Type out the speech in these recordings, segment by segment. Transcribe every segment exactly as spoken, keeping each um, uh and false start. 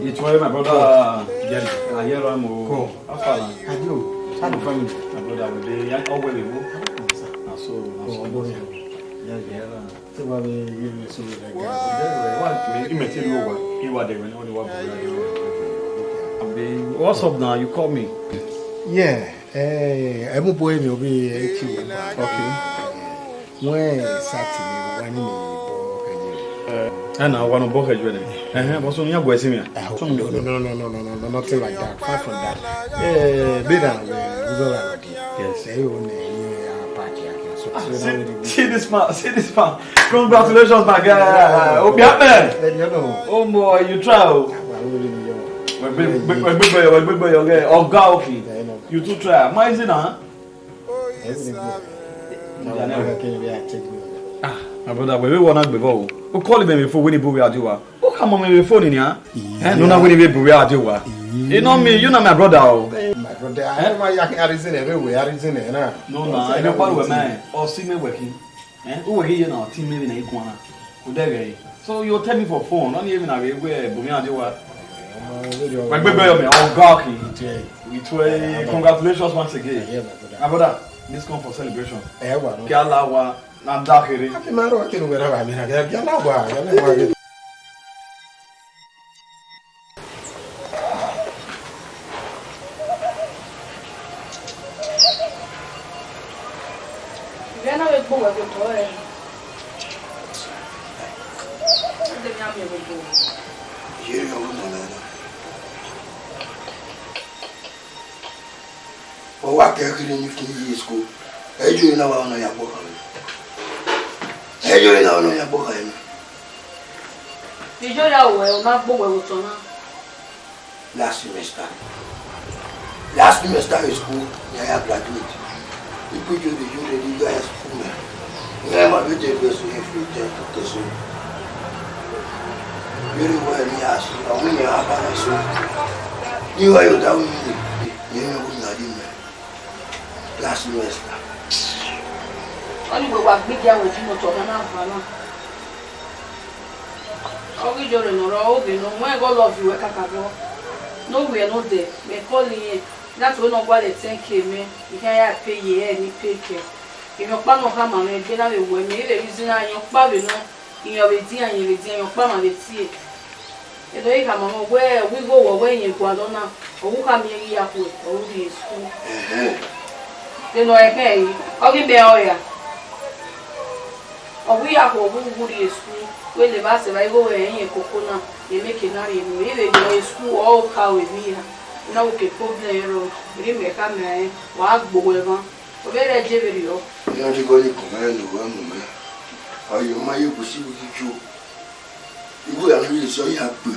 It's why my brother Jerry. I hear am o. How far na? Adio, how the family? My brother, we dey, yeah, all well, we go. Na so, na so. Yeah, yeah. Te wa vbe ye vbe so vbe ga. Imẹ te lo wa, iwa de wẹ ne wa bu ya de. Abi, what's up now? You call me? Yeah, eh, ẹ mu bo emwi ovbi ẹ ti wẹ ba. Okay. Wẹ sa ti mi wa ni mi bọ khẹ ye. Eh, na wa no bọ khẹ ye ne. Eh, eh, but so ni ya gbe si mi. Eh, no, no, no, nothing like that. Far from that. Eh, be that, eh, we go around. Yes. Say you own a party. So, ah, so see, see this man, see this man. Congratulations, my guy. Hope you happy. Oh boy, you try. Oh. Well, big, big, big, big boy, well, big boy, okay. Oh, God, okay. You too try. Amazing, huh? Ah, my brother, we we wanna be vo. Who call him before when he bu we adio wa? Who come on me before ni ya? Eh, no na when he bu we adio wa. You know me, you know my brother o. My brother, I don't know, I can reason every way, I reason it, nah. No, no, I don't follow man. Or see me working. Eh, who working here now? Team maybe na ikuana. Odeghe. So you tell me for phone, no need even have a way, but me and you are. My baby, oh God, okay. It way, congratulations once again. Yeah, my brother. My brother, this come for celebration. Eh, wa no. Kí Allah wa na da kere. Abi ma ro ke no wera ba mi na. Kí Allah wa, kí Allah wa. Ghẹ na vbe gbe uwẹ vbe otọ ẹre. Ẹdẹ ne a miẹn vbe gbe uwẹ. Iye rẹ ọmọ na na. Ọ wa kẹ kiri ni fun yi school. Ẹ yo na wa ọnọ ya gbọ kan. Ẹ yo na ọnọ ya gbọ kan. Ijo ya wẹ, ọ ma gbe uwẹ vbe otọ na. Last semester. Last semester in school, ne I graduate. Ipe yo de yo de di guys school me. Nge ma be de be so if you tell to so. Very well, yes. I win ya ba na so. You are you down me. You know who na di me. Last semester. Ọni wẹ wa gbe dia wẹ di moto ọmọ na va na. Ọ ghi jọrọ ne ọ rrọọ, ovbi nọ, wẹ ghe ọ love wẹ kakabọ. Ne ovbi ẹre nọ dẹ, mẹ call irẹn, na to ne ọ gualọ ten K mẹ, I khian ya pay ye ẹre ne I pay kẹ. Emwi ọkpa ne ọ khama mwẹ egbe na vbe wẹ mẹ, I vbe reason na, emwi ọkpa vbe nọ, irẹn vbe dian, irẹn vbe dian, emwi ọkpa ma vbe tie. Ẹdẹ ọre I khama mwẹ wẹ, wẹ igho wẹ, wẹ irẹn gualọ na, ọ wu khama irẹn ghi ya khuẹ, ọ ru rrie school. Ẹhẹn. Vbene ọ khẹke ẹre, ọ ghi mẹ ọre ra? Ọ wu ya khuẹ, ọ wu wu rrie school, wẹ levba sẹ vba igho wẹ irẹn koko na, irẹn mẹ ke na rrie enu, I vbe rrie school, ọ ka ru emwi hia, na wo ke problem rrọọ, erriọ mẹ khama rẹn, wa gbe owẹ mwa, ọ vbe rre ẹdẹ vberriọ. Iran dee igho ni kọn mwẹ ne uwẹ mu mwẹ, ọ ye ma ye gu si vbe ijo. Igho ya ne ọ ye sẹ ọ ya gbe.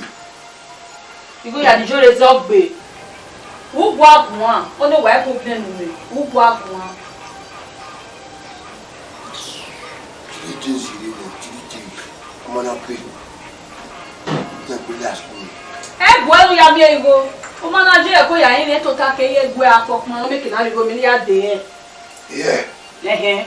Igho ya ne Ijo rre zẹ ọ gbe. U gua guan, ọ ne wa i problem ne u gua guan. Three days you know, three days. Ọmọ na pay. Jẹ gbe last one. Ẹ bu ẹru ya miẹn igho. Ọmọ na je ẹko ya yin ne tota ke ye gu akpọ kpọn, ọ mẹ ke na rhie igho mi ne ya de ẹre. Yeah. Ẹhẹn.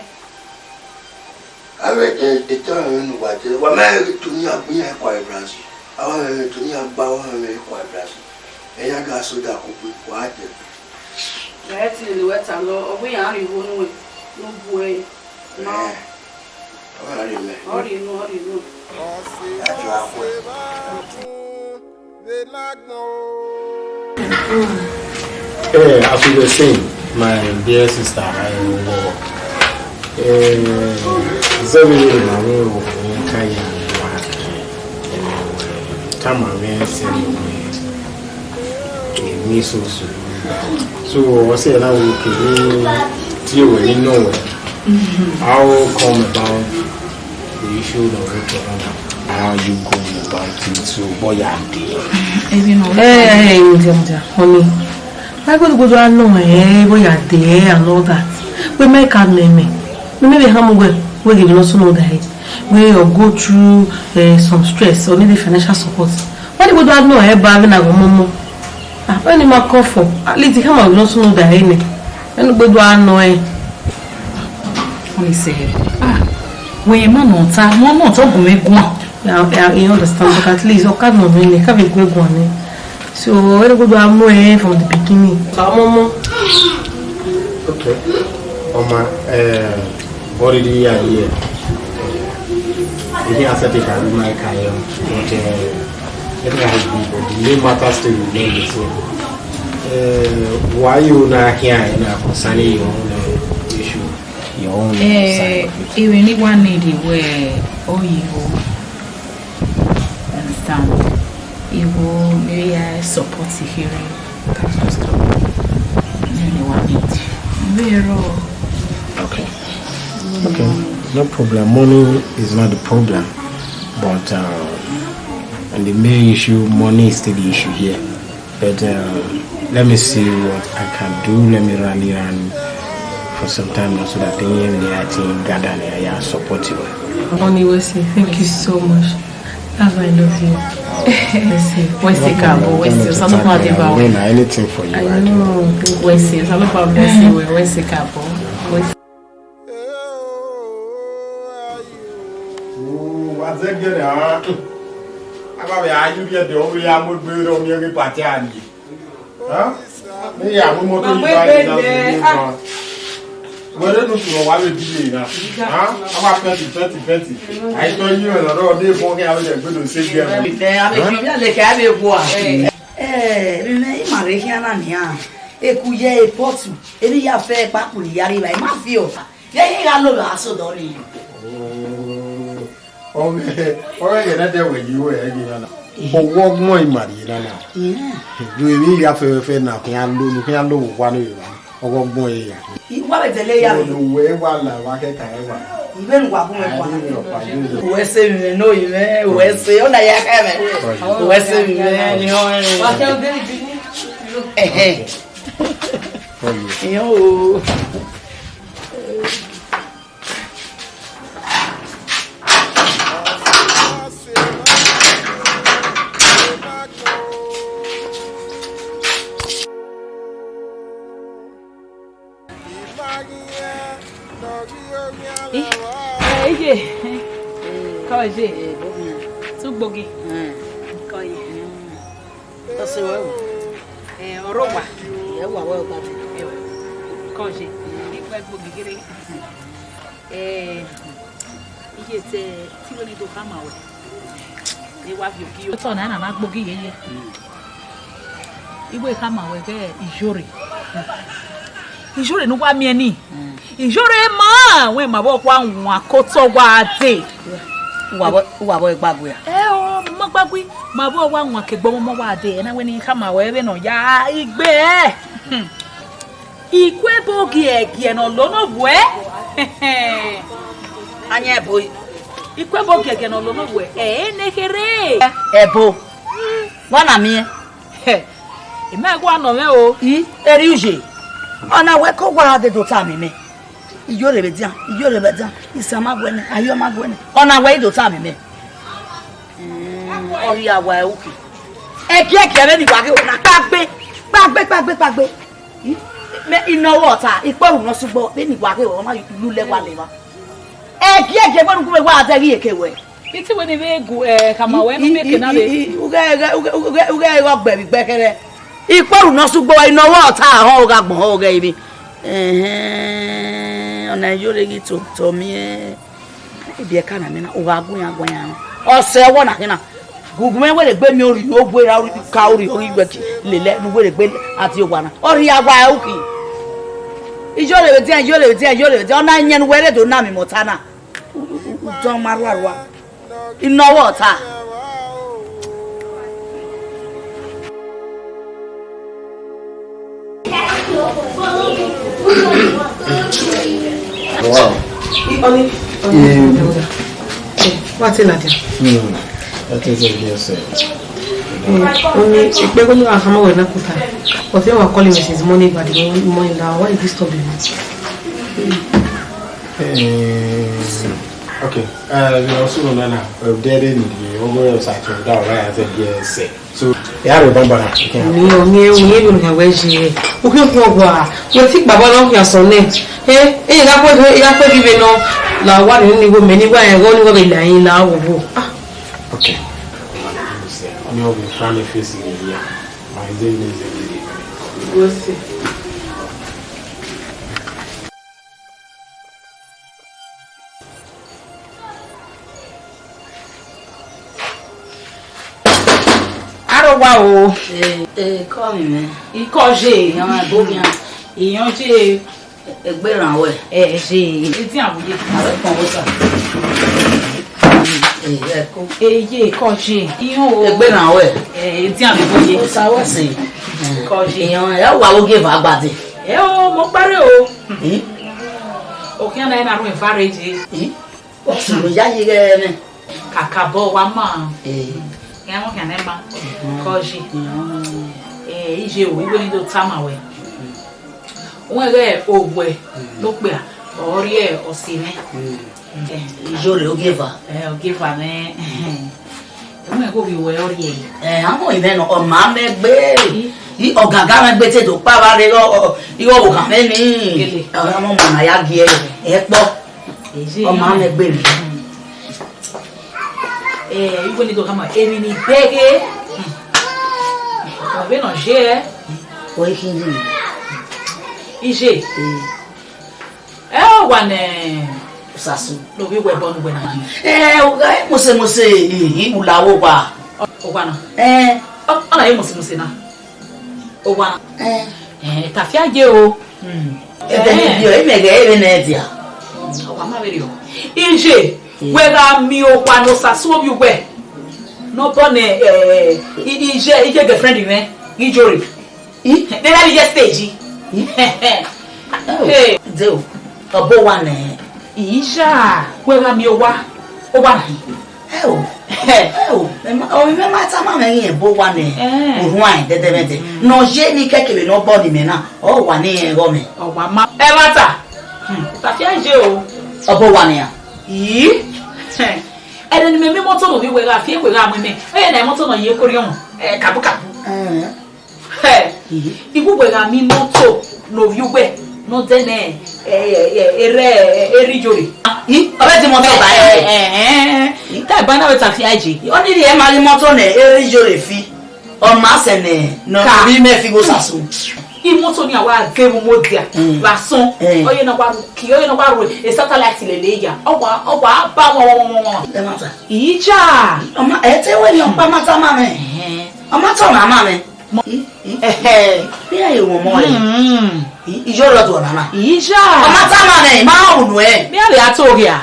Avbe etẹn mwẹ ne uwa dee, wa ma rẹn ghe Tony agbe iran kua Brazil. Avbe mwẹ Tony agba, avbe mwẹ kua Brazil. Ẹyan gha soda kugbe, wa dẹ. Ẹ ti lele wẹ ta lọ, ọ wẹ iran rhie igho nuẹn, ne u bu ẹre. Ẹ, ọ gha rhie mẹ. Ọ rhie enu, ọ rhie enu. A try akhuẹ. Eh, as we were saying, my dear sister, I will, eh, very well, I will, eh, tama me se me so so. So, what's the other way? Can you deal with me? No. How come about the issue that we talk about? How you going about it? So, boy, I did. Even though Eh, eh, eh, mudia, mudia, honey. Why go go do no, eh, boy, I did, and all that. We make a meme. We maybe how we we give no so no that. We or go through uh, some stress or need financial support. Why go do no, eh, but we na go momo. Ah, when him come for, at least he come out no so no that, eh. When go do no, eh. Honey say, ah, Wẹ ma nọ ta, ma nọ ta, gu mwẹ guan. I, I, I understand, but at least, ọ ka nọ mwẹ nẹ, ka vbe gu guan nẹ. So, ẹre gu do a mu ẹre from the beginning. Ka ọmọ mọ. Okay. Ọma, eh, body di ya ye. Maybe I said it, I might carry on. But, eh, let me ask you, but the main matter still remain the same. Eh, why you not here now concerning your own, eh, issue? Your own Eh, side of it. Even if one need it where, oh, you understand? He will, maybe I support you here. That's just all. Anyone need. Very raw. Okay. Okay. No problem. Money is not the problem. But, uh, and the main issue, money is still the issue here. But, uh, let me see what I can do. Let me run around for some time now so that any, any I think gather and I support you. Honey, Wesley, thank you so much. That's why I love you. Wesley, Wesley, Kabo, Wesley, Osano Kabo. Anything for you, I do. I know. Thank you. Wesley, Osano Kabo, Wesley, Wesley, Kabo. Wesley. Wa zẹ gẹrẹ a. Aba vbe a yu rhie ẹdẹ, ọ vbe a mu egbe rre, ọ miẹn ghe party a ni. Hẹn? Ne ya mu moto yi ba ni na. Wẹrẹ nu sunu wa vbe bi ye na. Hẹn? Awa pẹnti, pẹnti, pẹnti. A i tọ yi mwẹ nọ, ọ de bọ khian vbe ẹgbẹ do se gẹrẹ. Ẹ, a vbe jọ via leke a vbe gua. Ẹ, vbe mwẹ ima rre khian na nian. Eku ye epọtu, emwi ya fẹ kpakpo ne I ya rri evba, I ma fi ọta. Vbe ẹ i gha lo vbe a so dọ rre. Ọghẹ, ọghẹ ghẹ na dẹ wẹ yi wẹ ẹghe na na. Ọwọ ọgbọn ima rrie na na. Yo, emwi ya fẹ fẹ na khian lo, ne khian lo vbe owa ne evba. Ọwọ ọgbọn ya. I wa vbe dẹlẹ ya vbe. Wẹ wa la wa kẹkan ẹwa. Ivbe ne uwa bu mwẹ kua. Uwẹ sẹ emwi mwẹ ne oyi mwẹ, uwẹ sẹ, ọ na ya khẹ mwẹ. Uwẹ sẹ emwi mwẹ ni ọ. Wa kẹ odẹ ni bi ni. Ẹhẹn. Iyan o. Eh, eh, iye. Kọ ye. Tugbogi. Kọ ye. Ọse wẹ o. Eh, ọrọ wa. Ẹ wa wẹ ọgba mi. Kọ ye. Ni gbe gbogi gere. Eh, iye te ti wẹ ni do khama wẹ. Ni wa vi ogi yo. Tọ na na na gbogi ye ye. Iwe khama wẹ ghe iyore. Iyore ne uwa miẹn ni. Iyore ma, wẹ ma vbe ọkpa wan kotọ wa dee. Uwa vbe, uwa vbe gbagbe a? Ẹ o, ma gbagbe, ma vbe ọkpa wan ke gbọmọmọ wa dee. Ena wẹ ne I khama wẹ vbe nọ ya igbe. Ikuebo giẹgiẹ ne ọ lo ne ovbuẹ. Anya ẹbo. Ikuebo giẹgiẹ ne ọ lo ne ovbuẹ. Ẹ ne kherhe. Ẹbo. Wa na miẹn. Hẹ, I ma wa nọ mwẹ o. I, erriọ uye. Ọna wẹ ke owa ra dee do tama mẹ. Iyore vbe dian, iyore vbe dian. Isan ma guẹ nẹ, ayo ma guẹ nẹ. Ọna wẹ I do tama mẹ. Mm, ọ rhia wa ẹ uki. Ẹgiẹgiẹ vbene I wa ghe wẹ na, kpagbe, kpagbe, kpagbe, kpagbe. I, mẹ, I nọ wẹ ọta, ikpẹru nọ sugbo, vbene I wa ghe wẹ, ọ ma lulẹ wa leva. Ẹgiẹgiẹ vbene u gu mwẹ wa dẹ ghi eke wẹ. Iti wẹ ne I vbe gu, eh, khama wẹ ne u miẹn eke na vbe. I, i, i, ughe, ughe, ughe, ughe, ughe, ughe, ọ gbẹ vbe igbe kẹrẹ. Ikpẹru nọ sugbo, I nọ wẹ ọta, ahọn, ọ gha gbọn, ọ ghẹ emwi. Ẹhẹn, ọna iyore ghi to, to miẹn. Ibiẹka na miẹn na, u gha gu iran, gu iran. Ọsẹ ọwọ na khin na. Gu mwẹ wẹ rhe gbe miẹn orhiọn, ogbe ra ka orhiọn ghi wẹ ki lele ne u wẹ rhe gbe a tie owa na. Ọ rhia wa ẹ uki. Iyore vbe dian, iyore vbe dian, iyore vbe dian. Ọna iyẹn ne uwẹ rre do na mwẹ ọta na. U, u, u, u dọn ma rua rua. I nọ wẹ ọta. Wow. Honey, honey, eh, what is that? Hmm. That is a yes, sir. Eh, honey, ikpe ko ni wa khama wẹ na kuta. But you are calling me since morning, but the morning now. Why you disturbing me? Eh, Okay, eh, vbe ọ sunu nana, eh, dẹ rre ni, ọghe Osakiẹn da ọre a zẹ biẹ sẹ. So, ya rre banbanna, okay. Ni o, ni e, ni e, ni wẹ je. U khin okhuo wa, wẹ ti kpabọ nọ khian sọn nẹ. Eh, eh, I gha kue, I gha kue ghi vbe nọ, la wa ni ni wo mẹ ni wa ẹghọ ni wẹ vbe la yin la wo wo. Ah. Okay. Ni o vbe front face ni ya. Ma ide ni ze. Go see. Aro wa o. Eh, eh, call me, man. Ikọ je. Iyan ma bo yan. Iyan je. Egbe rhan wẹ. Ẹ je. Etian wo ye. Aro kọn wo sa. Eh, ẹ ko. Eye, ikọ je. Iyan o. Egbe rhan wẹ. Eh, etian wo ye. Wo sa wẹ se. Ikọ je. Iyan, ẹ wa wo ge va gbade. Ẹ o, mo kpare o. Eh? Okhian na na run eva re je. Eh? Ọsẹ ya ye ghẹ nẹ. Kakabọ wa ma. Eh. Iran mọ khian nẹ ma. Mhm. Kọ yi. Mhm. Eh, iye o, iwe ni do tama wẹ. Wẹ ghẹ owẹ, mhm, ne okpia, ọ rhie ọse mwẹ. Mhm. Eh. Iye rẹ ogieva. Eh, ogieva nẹ. Ẹmwẹ gho vbe wẹ ọ rhie. Eh, a mọ imẹ nọ, ọ ma mẹ gbe. I, ọgangan mwẹ gbe te do kpa vba rre, ọ, ọ, igho vbe okhan mwẹ ni. Gele. Ọ ma mọ na ya gie, ẹ kpọ. Eje. Ọ ma mẹ gbe rre. Eh, igho ni do khama, emwi ni bẹghe. Ọ vbe nọ je ẹ. Ọ i khin yi. Iye. Eh. Ẹ, ọ wa nẹ Osasu. Ne ovbi uwẹ bọ ne uwẹ na. Ẹ, mose mose, iwula wo wa. Ọ wa na. Ẹ. Ọ, ọ na ye mose mose na. Ọ wa na. Ẹ. Ẹ, tafia ye o. Hmm. Ẹdẹ ne, ẹ, biẹ, imẹ ghẹ vbe nẹ dia. Ọ wa ma vberriọ. Iye, hmm, wẹ gha miẹn owa ne Osasu ovbi uwẹ. Ne ọ bọ nẹ, ẹ, i, iye, iye girlfriend mwẹ, ghi jore. I? Vbe na vbe ye stage? I? Hey. Deo, ọ bọ owa nẹ. Iya, wẹ gha miẹn owa, owa na hin. Ẹ o, ẹ o, mẹ ma, ọ, mẹ ma tama mwẹ ghi bọ owa nẹ. Eh. Orhuan ẹdẹdẹmwẹdẹ. Mm. Ne ọ ye ni kẹkẹ vbene ọ bọ ne imẹ na, ọ wa ne irẹn ghọ mẹ. Ọ wa ma. Ẹmwata. Hmm, tafia ye o. Ọ bọ owa nẹ ya. Ii. Ẹdẹ ne imẹ miẹn imọto ne ovbi uwẹ gha fi ekhue gha mu imẹ. Ẹ na imọto ne ọ ye koriọnmwẹ. Ẹ, kabu kabu. Eh. Hẹ, mhm, iwuwẹ gha miẹn imọto ne ovbi uwẹ ne ọ dẹ nẹ, ẹ, ẹ, ẹ, erha, ẹ, erha Iyore. I, ọ vbe dẹ imọto ba ẹre. Ẹ, ẹ, ẹ. Ta eba na vbe tafia je. Ọ ni rhie ma ghe imọto ne erha Iyore fi. Ọ ma sẹ nẹ, nọ, ka, ovbi mwẹ fi gho Osasu. Imọto ni a wa ghe vbe umodia, mm, vbe asọn. Eh. Ọ ye ne ọ wa ru ki, ọ ye ne ọ wa ru e satellite lele ya. Ọ wa, ọ wa ba wọn, wọn, wọn, wọn, wọn. Ẹ ma ta. Iya. Ọ ma, ẹ te wẹ ni ọkpa ma tama mwẹ. Ẹhẹn. Ọ ma tọ na ma mwẹ. Mọ-, i, i, ẹhẹ, ne iran ye wọ ọmọ rẹ. Mm. I, iyore ọdọ nana. Iya. Ọ ma tama mwẹ, ma unu ẹ. Mẹ a vbe a to gha.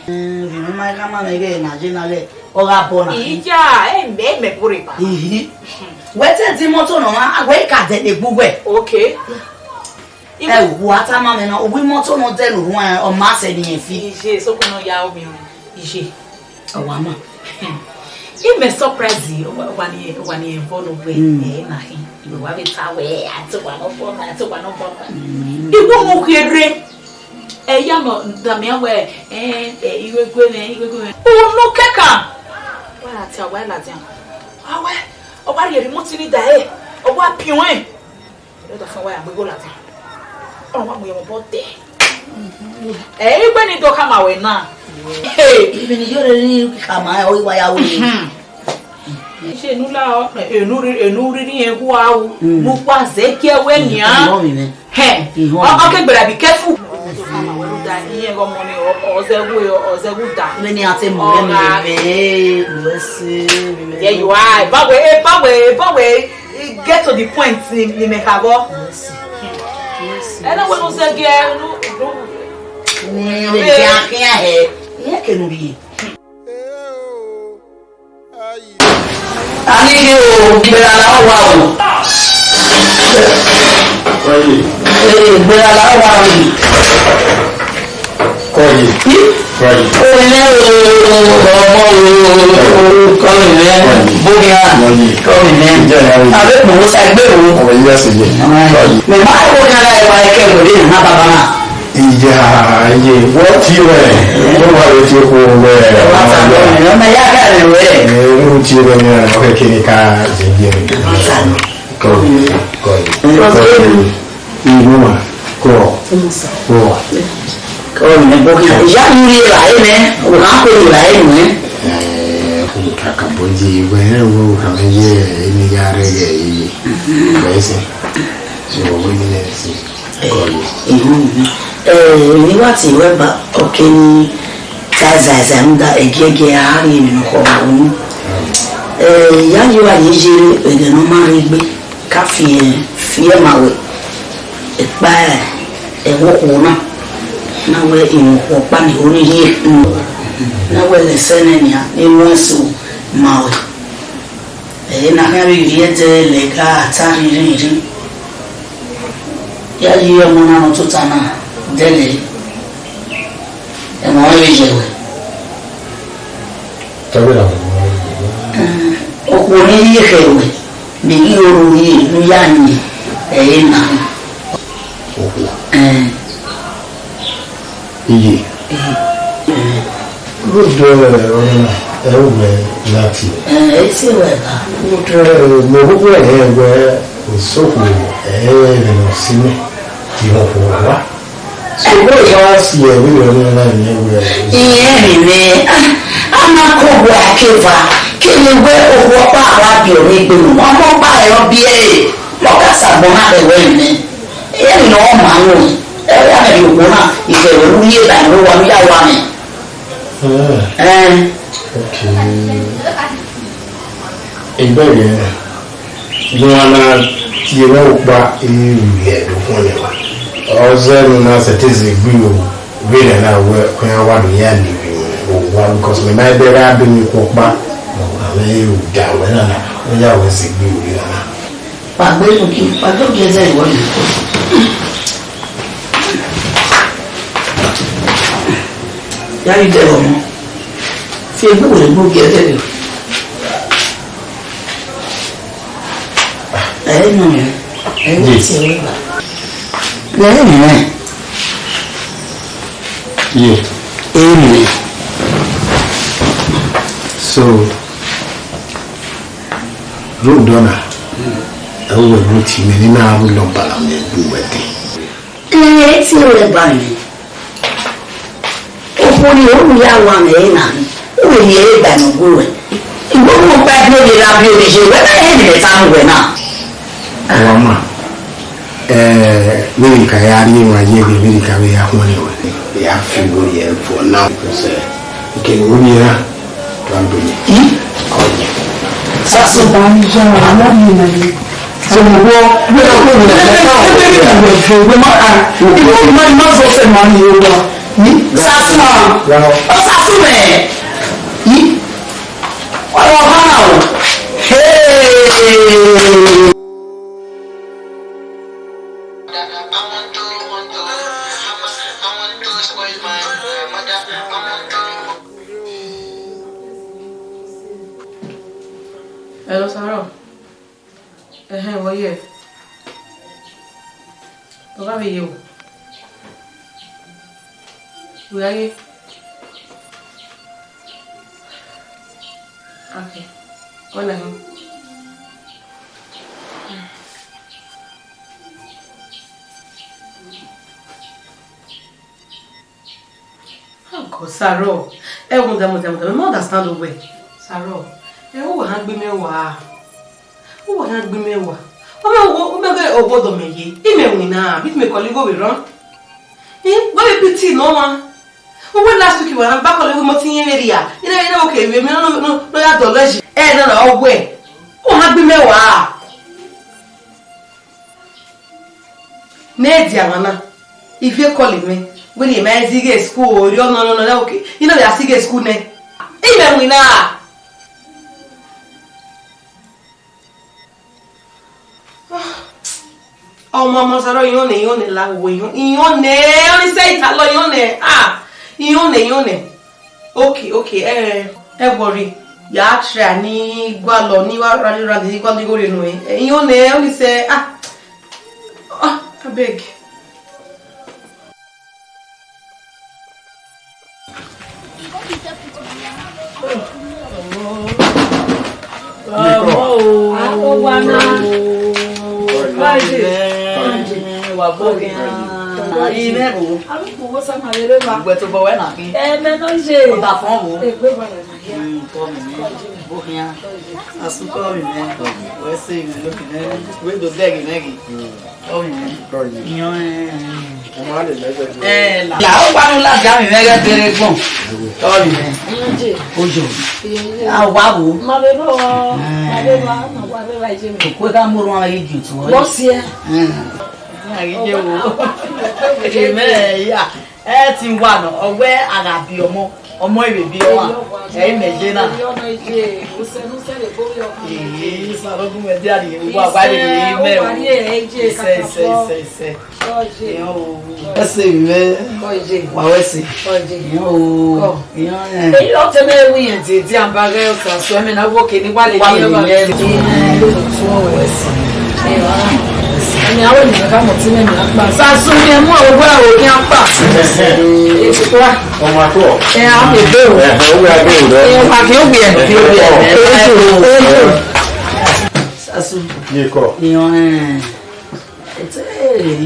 Mm, ma khama mwẹ ghe na je na ghe, ọ gha bọ na. Iya, ẹ mẹ, ẹ mẹ bore ba. Ihi. Wẹ te di imọto nọ, a wẹ ka dẹ egbe uwẹ. Okay. Ẹ, wa tama mwẹ na, uwu imọto nọ dẹ ne orhuan, ọ ma sẹ ne irẹn fi. Iye, so kunu ya omi o. Iye. Ọ wa ma. I mẹ surprise, ọ wa, ọ wa ni, ọ wa ni ẹvọ no wẹ, mm, ẹ na hin. Ọ wa vbe ta wẹ, a te wa nọ bọ na, a te wa nọ bọ na. Mm. Igho mu kherhe. Ẹ ya nọ, damian wẹ, ẹ, ẹ, igho gue mwẹ, igho gue mwẹ. Unu kẹkan. Wa na te a wa ladian. A wẹ, ọ wa rhie remote ni da ẹre, ọ wa piọn ẹn. Ẹdọfan wa ya mu igho ladian. Ọ wa mu yọ mobọ dẹ. Ẹ, igbe ni do khama wẹ na. Hey. Ibi ni yọrẹ ni khama ẹ, ọ i wa ya wu. Mhm. Iṣẹ enu la, enu rri, enu rri ni ẹ hu a wu. Mm. Ne u kpa zẹ gie wẹ nian. Ihọn mi nẹ. Hẹ. Ihọn mi. Ọ, ọ ke gbera, be careful. Ọ zẹ wu, ọ, ọ zẹ wu da. Vbene a te mu vbe mi vbe, vbe se, vbe me. There you are. Eba wẹ, eba wẹ, eba wẹ, get to the point ni, ni mẹ kha vbọ. Ẹ na wẹ ne u zẹ gie, unu, unu. Ni vbe dia khian hẹ. Iran kẹ ne u rhie. Ani ke o, ìgbéraga la wa o. Kọye. Ee, ìgbéraga la wa o. Kọye. Ih? Kọye. Omi rẹ o, ọmọ o, kọye rẹ, bomi a, kọye rẹ. Abẹ kpọnwó sa egbe o. Ọmọ yìí ẹsẹ yẹ. Kọye. Mẹ ma ko kan la wa ẹkẹ wẹrẹ na baba na. Iya. Ah, ye, wọ tie wẹ, wẹ wa vbe tie okhuo wẹ, ẹ wa ta nọ, ọmọ ya ka rẹ wẹ. Ẹ, u tie wẹ ne ọ kẹ kene ka ye ye. Ẹ wa ta nọ. Kọ, kọ, kọ. Ihuan, kọ, kọ. Kọ ne bo khian, ya ni rhie ra ene, u ha ko rhie ra ene. Ẹ, u ka ka bo ye, wẹ, wẹ, u ka ye, eni ya rre ye, ye. Wẹ se. So, wẹ ni se. Ehun, eh, emwi ne I wa tie ruẹ ba, ọ kere ka zaizae rhunmwuda ẹgiẹgiẹ a rhie emwi ne ọ khọe unu. Eh, I ya yo a ye yere ẹghẹ ne ọ ma rre egbe, ka fiẹ, fiẹ ma wẹ, ekpa ẹvbo okhuo na, na wẹ emwi okhuo ọkpa ni ho ni rhie unu, na wẹ ẹsẹ nẹ nian, ne I ru ẹse ma wẹ. Ẹre na khian vbe rhie ẹdẹ lẹga ta rhirin rhirin. Ya yi ọmọ na ne ọ tota na dẹlẹ, ẹmwẹ ọnrẹn vbe ye wẹ. Tọgbe na. Okhuo ne I rhie khẹ wẹ, ne I ghi ru rhie ne u ya yin, ẹre na. Okhuo. Ẹn. Iye. Ẹn. Good, eh, ọmọ na, ẹ u wẹ lati. Ẹn, ẹ i tie wẹ ba. Good, eh, mẹ vbe wẹ ẹ wẹ osokhuo, ẹ, ẹmwẹ ne ọ si mẹ, ti họn okhuo wa. So, wẹ ya si ẹvbo rẹ ọmọ na yin wẹ. Iyẹn rinmwian, a, a ma kọ wẹ akeva, kevbe wẹ okhuo ọkpa wa biẹ ọmọ egbe nọ, ọmọ ọkpa rẹ ọ biẹ ẹre, mẹ ọ ka sa agbọn na khẹ wẹ nẹ. Iyẹn rinmwian ọ ma ru, ẹ, ọ ya mẹ rhie okhuo na, I khẹ wẹ ne u rhie ba ẹre wa, ne u ya wa mẹ. Eh. Eh. Okay. Egbe vbe ne a na tie mwẹ ukpa, I rhie do khuọnmwi ẹre. Ọ zẹ ne u na sẹtin zẹ egbe iro vbene a na wẹ, ọ khian wa do ya lele owa, because mẹ ma i bẹghe a be mwẹ ikun ọkpa, a mwẹ iro da wẹ na na, ọ ya wẹ zẹ egbe iro na na. Wa gbe enu ki, wa do gie zẹ iwọ yi. Ya yi dẹ ọmọ. Fi egbe wẹ egbe gie zẹ iwọ. Ẹ nọ, ẹ wẹ tie wẹ ba. Ẹ nọ. Ye. Ẹ nọ. So, Rhoda na, ẹ wẹ ne u tie mẹ ne I na ru nọmba na mẹ gu wẹ dee. Ẹ, tie wẹ ba mẹ. Okhuo ni ru ya wa mẹ na, u vbe rhie ẹre gba ne ọ gu ruẹ. Iwẹ mu ọkpa ẹgbẹ ovbi erha, ovbi oviye, wẹ ma rẹn ne imẹ ta mu wẹ na. Ọ wa ma, ẹ, vbene I ka ya rhie emwa ye vbe, vbene I ka vbe ya khuọnmwi wẹ, I ya fi igho rhie for now, because, ẹ, I kevbe ovbi erha. Sasu. Sasu. Ọ Sasu mẹ. Ọ ha o. Hey. Hello, Sarah. Ẹhẹn, wọ ye? Ọ gha vbe ye o. Wẹ a ye? Okay. Wẹ na hin. Uncle Sarah, ẹ wo da mo da mo da, mo understand wẹ. Sarah, ẹ wo han gbe mẹ wa. Wo han gbe mẹ wa. O me wo, o me ge owo do mẹ ye. I mẹ win na, bi me call go we run. Eh, go be pity no ma. O we last week wa na ba call we mo ti yen area. Ina ina okay, we me no no no ya do leji. Eh, no no, o we. Wo han gbe mẹ wa. Ne dia mwa na, ivie call mẹ, wẹ ne ma zighe school, orhiọn nọ nọ nọ, okay, I na vbe a zighe school nẹ. I mẹ winna. Ọmọ, ọmọ Sarah, iyan nẹ, iyan nẹ la wo, iyan, iyan nẹ, ọ ni sẹ ita lọ, iyan nẹ, ah, iyan nẹ, iyan nẹ. Okay, okay, eh, ẹ worry. Ya try ni gualọ, ni wa rally, rally, ni gualọ, ni go re nu, eh. Eh, iyan nẹ, ọ ni sẹ, ah, ah, abeg. Ọmọ o. Aro wa na. Ọmọ wa gbo khian. Aro kpo wo sa ma rere wa. Ugbe tobọ wẹ na khin. Ẹ mẹ nọ ye. Ọta fọn wo. Egbe wa na ya. Mm, kọ mi nẹ. Gbo khian. Asu kọ mi nẹ. Wẹ se mi lo mi nẹ. Wẹ do dẹghe nẹ ghi. Kọ mi nẹ. Iyan ẹ. Ọmọ a lè mẹgbẹ. Ẹ la. La o wa nu la ja mi mẹ ghe tere gbọn. Kọ mi nẹ. Ojo. A wa wo. Ma be ro. Ma be ro. Ma wa be ra je mi. Ko ka mo ro ma ye ju tu. Mo si ẹ. Ẹ. Ma ghi je wo. Ẹ mẹ ya. Ẹ ti wa nọ, ọ wẹ a gha bi ọmọ, ọmọ ẹ vbe bi ọmwa, ẹ i mẹ ye na. Ee, Osanobumwẹdia rhie uwa wa rhie mẹ o. Isẹ, isẹ, isẹ, isẹ. Iyan o. Ẹse mwẹ. Wa wẹ ẹse. Iyan o. Iyan ẹ. Eyi ọtẹn mwẹ wi yẹn dede, a ba ghẹ Osasu, ẹmwẹ na wo ke ne wa lele. Wa lele ẹmwẹ. Ẹmwẹ aro ni ka mọ ti mwẹ ni akpa. Osasu ni ẹ mu ọgua aro ni akpa. Wa. Ọmọ akọ. Ẹ, a mẹ ebe o. Ẹ, ẹ, wẹ agbe o dọ. Ẹ, wa ke owie, ke owie. Ẹ, ẹ, ẹ, ẹ. Osasu. Ye kọ. Iyan ẹ. Ete,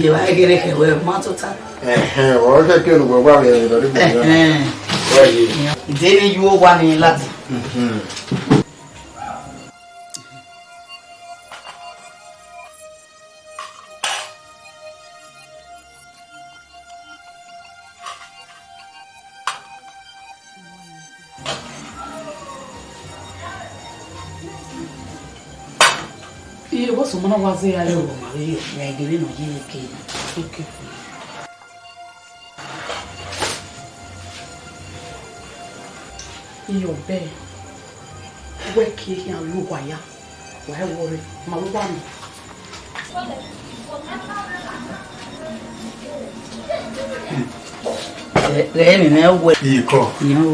ye wa gere kẹ wẹ, ma tota. Ẹhẹn, ọ kẹ kẹ olugbo gba vbe ẹre lọ ri gbogbo. Ẹhẹn. Wẹ ye. Ide ni yu owa ni ladi. Mhm. Iye, vbọsẹ ọmọ na wa zẹ ya? Ẹ o, ma vbe yo, ya gele nọ ye ke. Okay. Iye, ọbẹ, wẹ kie khian lu uwa ya, wa ẹvbo rre, ma vbe uwa nọ. Ghẹ emwi mwẹ wẹ. Ikọ. Iyan o.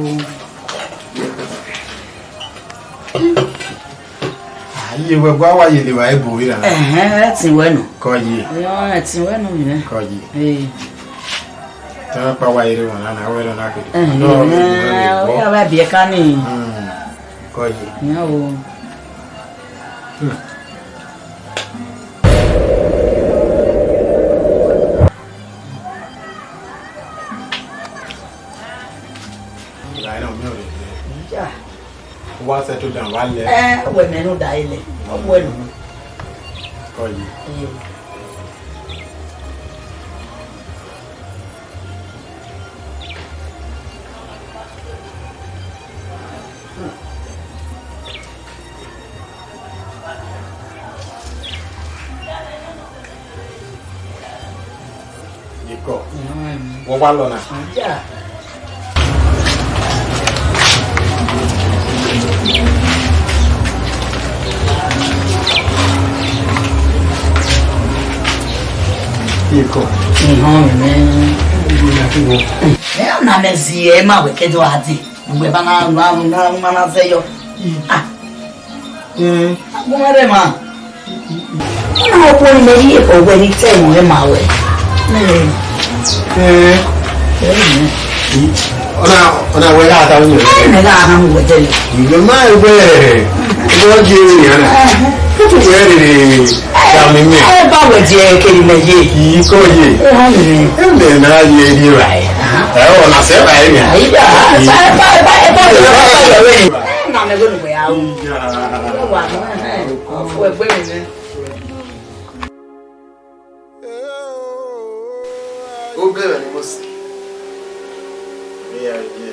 Ah, iye wẹ gua wa yele wa ebo ira. Ẹhẹn, ẹtin wẹ nọ. Kọ ye. Iyan ẹtin wẹ nọ mi nẹ. Kọ ye. Ee. Tọ́nà pa wa yere wọn lánàá, wẹ́rẹ́ náà kejì. Ẹhẹn, ó yà bá biẹ ká ni. Kọ ye. Iyan o. Hmm. Ìgbà yẹn náà mi ò lè dé. Ìjà. Ó wá settle down, wá lẹ. Ẹ, wẹ mẹ nu da ilẹ. Ọ bu ẹnu. Kọ yìí. Ẹ. Ikọ. Wọ́n wá lọ na. Ikọ. Ihọn mẹ. Ẹ na mẹ zi ẹ ma wẹ kẹdọ a dee. Ugbẹ ba na na na na na zẹ yọ. Ah. Mm. Agbọn rẹ ma. Ina ọkpọ ni mẹ ye ọwẹ ni tẹ ẹmwẹ ma wẹ. Eh. Eh. Ọna, ọna wẹ gha ta unu. Eh, mẹ gha ha mu wẹ dẹ. Ìwé máa ń gbẹ. Ìwọ jẹ èrè yàrá. Ó tún wẹ rèrè dàmí mi. Ẹ bá wẹ jẹ kiri mẹ ye. Kì í kọ́ ye. Ẹ hàn mí. Ẹ mẹ náà yẹ rí ra ẹ. Ẹ ọ̀ nà sẹ́ ra ẹ mi. Àyíká. Ẹ bá ẹ bá ẹ bá ẹ bá ẹ bá ẹ bá ẹ bá ẹ. Ẹ nà mẹ gbẹdùn pẹ̀ yà ó. Ẹ wà mọ́ ẹ. Ọ̀fọ̀ ẹgbẹ́ mi nẹ. Ó bẹ̀rẹ̀ ni mo sì. Mi à yẹ.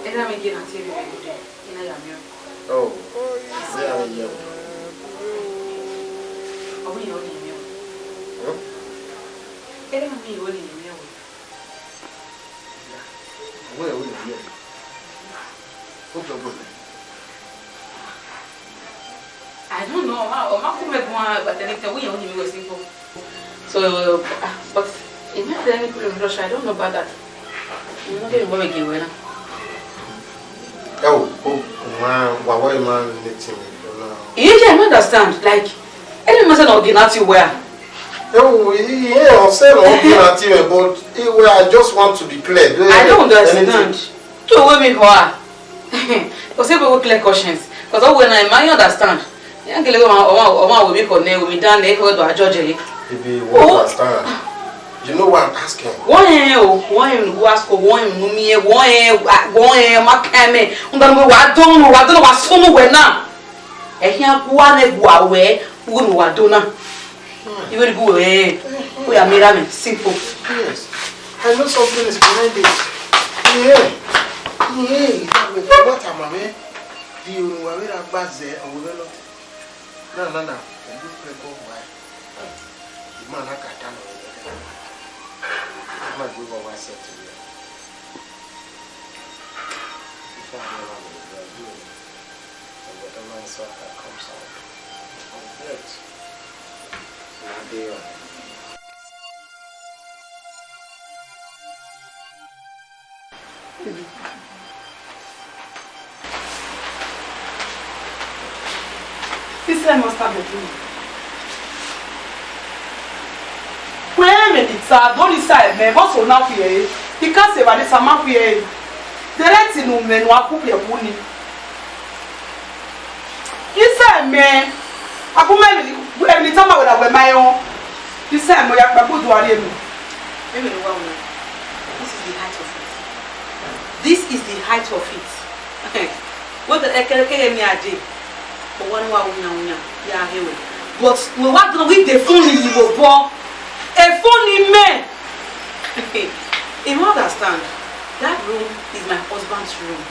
Ẹ dá mi gé àti èrè rẹ̀ lóde, iná yà mí o. Ọ, ṣé à ń yẹ o? Ọmọ yẹn ò ní mi o. Ẹ dá mi ò ní mi o. Wẹ ò ní mi o. Ó jọ bọ̀. I don't know. Ọ ma, ọ ma kú mẹ gan, but then tell we only we single. So, ah, but if not any problem with Russia, I don't know about that. You know, they will get well. Oh, oh, man, why, why, man, meeting me? Yeah, yeah, I understand. Like, any man say no, get out you where? Oh, yeah, I said no, get out you, but eh, well, I just want to be clear. I don't understand. Anything. So wẹ mi hua. Cause people will clear conscience. Cause all when I might understand. Iran gele ọmwa, ọmwa, ọmwa wẹ mi kọ nẹ, wẹ mi dan nẹ, ekhọe do a judge ẹre. Baby, you won't understand. You know why I'm asking? Wọ rẹn o, wọ rẹn ne u ask o, wọ rẹn ne u miẹn, wọ rẹn, wọ rẹn, ma kan mẹ. Rhunmwuda ne wa do unu, wa do unu, wa sunu wẹ na. Ẹhian gua nẹ gua wẹ, uwu ne wa do na. Iwe ni gu wẹ, u ya miẹn ra mẹ, simple. Yes. I know something is behind it. Yeah. Yeah, that way, what am I, man? The only way I gba zẹ, I will not. Na, na, na, I do pray God why. The man I got down. The man go over myself to you. If I don't have it, I do it. And whatever answer that comes out, I will do it. So, I do it. This is master bedroom. Wẹ mẹ ni ta, do ni sa ẹmẹ, vbọ so na khuẹ ẹre. I ka sẹ evba ni sa ma khuẹ ẹre. Dẹrẹ ẹtin ne u mwẹ ne u a ku biẹ ku ni. Isa mẹ, a gu mẹ emwi, emwi ne I tama wẹ na wẹ ma rẹn. Isa mẹ, ọ ya kpẹẹ, gu do a rrie enu. Vbene wa wẹ, this is the height of it. This is the height of it. Wẹ kẹrẹkẹrẹ ne a dee, ọ wa ne wa winna winna, ya he wẹ. But wẹ wa dọnọ wẹ the phone ni ye vbe obọ. A phone ni mẹ. You understand? That room is my husband's room.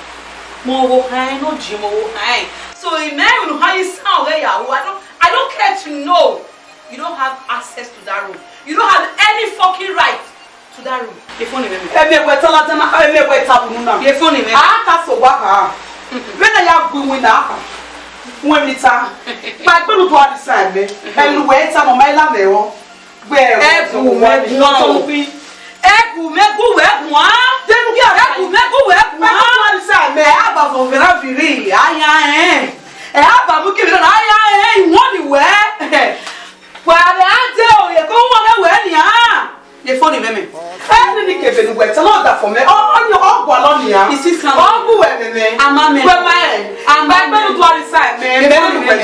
Mẹ ọvbokhan ẹn, ne ọ jin mẹ ọvbokhan ẹn. So, imẹ unu ha yi san ọghẹ ya ru. I don't, I don't care to know. You don't have access to that room. You don't have any fucking right to that room. Ye phone ni mẹ. Ẹmwẹ wẹ ta ladian na, ẹmwẹ wẹ ta vbe unu na. Ye phone ni mẹ. A ka sẹ owa kha. Vbene a ya gu iwinna kha. Wẹ emwi ta. Kpaegbe ne u do a rhie sa ẹmwẹ. Ẹmwẹ ne uwẹ ta mẹ, ọ ma i la mwẹ rọ. Ẹgu mẹ guan o. Ẹgu mẹ gu wẹ guan. Ẹgu mẹ gu wẹ guan. Ẹ a ba vọn vbe na viri, a ya rẹn. Ẹ a ba mu kiri na, a ya rẹn, I wọnni wẹ. Wa vbe a de o, ye ko wọnni wẹ nian. Ye phone ni mẹ mẹ. Ẹ ni ni kebe ne uwẹ ta na da fọ mẹ. Ọ, ọ, ọ gualọ nian. Isi san. Ọ gu wẹ mẹ mẹ. A ma mẹ. Wẹ ma ẹ. A ma mẹ. Ẹgbẹ nu do a rhie sa mẹ. Ye phone ni mẹ mẹ.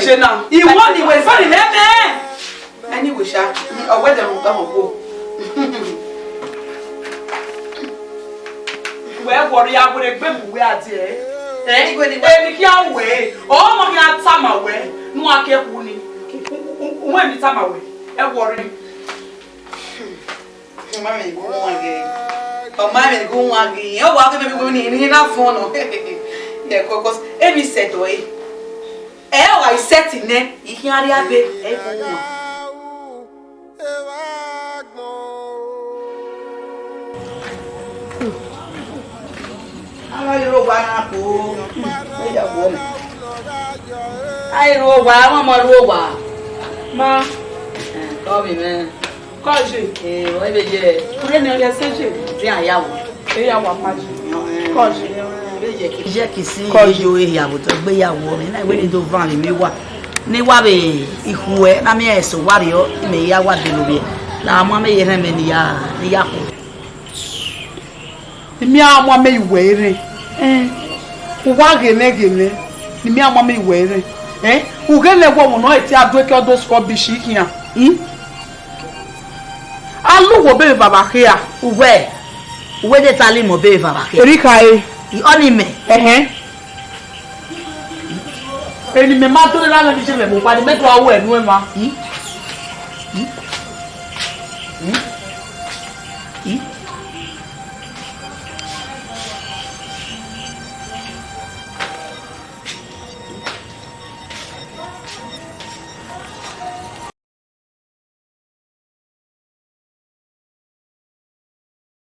I wọnni wẹ phone ni mẹ mẹ. Anyway sha, ọ wẹ dẹ rhunmwuda họn khuo. Wẹ vbe ọ rhie a werriegbe mu wẹ a die ẹre. Ẹ, emwi khian wẹ, ọ ma khian tama wẹ, ne u a ke khu ni. U, u, u, u, u wẹ emwi tama wẹ, ẹ vbe ọ rhie. Ọ ma mwẹ ne I gu wan ghe. Ọ ma mwẹ ne I gu wan ghe. Ọ wa ghe mẹ vbe wẹ ni, ni na fọn nọ. Yeah, cause emwi sẹ dọ ẹre. Ẹ ọ gha i sẹtin nẹ, I khian rrie abe, ẹ i gu wan. A ma rhie owa na ko. Ẹ ya wọ mẹ. A i ru owa, a ma ma ru owa. Ma. Ẹ, kọ vbe mwẹ. Kọje. Ee, ọ vbe ye. Ọre ne ọ ya sẹ je. Te a ya wọ. E ya wa pa je. Kọje. Iye kisi, kọje, eyo ehia vbe otọ gbe ya wọ mẹ na, wẹ ne do van vbe mẹ wa. Ne wa vbe ikhuẹ na, mẹ eso wa rriọ, mẹ ya wa delo vbe. La ma mẹ ye rhẹn mẹ ni ya, ni ya khuo. Ne mẹ a mu amẹ iwẹ rẹn. Ẹn. U wa ghe nẹ, ghe nẹ. Ne mẹ a mu amẹ iwẹ rẹn. Ẹn? U ghe nẹ wẹ ọmọ nọ, e te a do eke ọdọ school bishi khian. Hmm? A lu wẹ obọ evbavba khia. Uwẹ, uwẹ de ta lẹ imẹ obọ evbavba khia. Erika e. I, ọni mẹ. Ẹhẹn. Eni mẹ ma do rre na, mẹ ni je mẹ mu okpa ni mẹ do a ru ẹnu ẹmwa. Hmm? Hmm? Hmm? Hmm?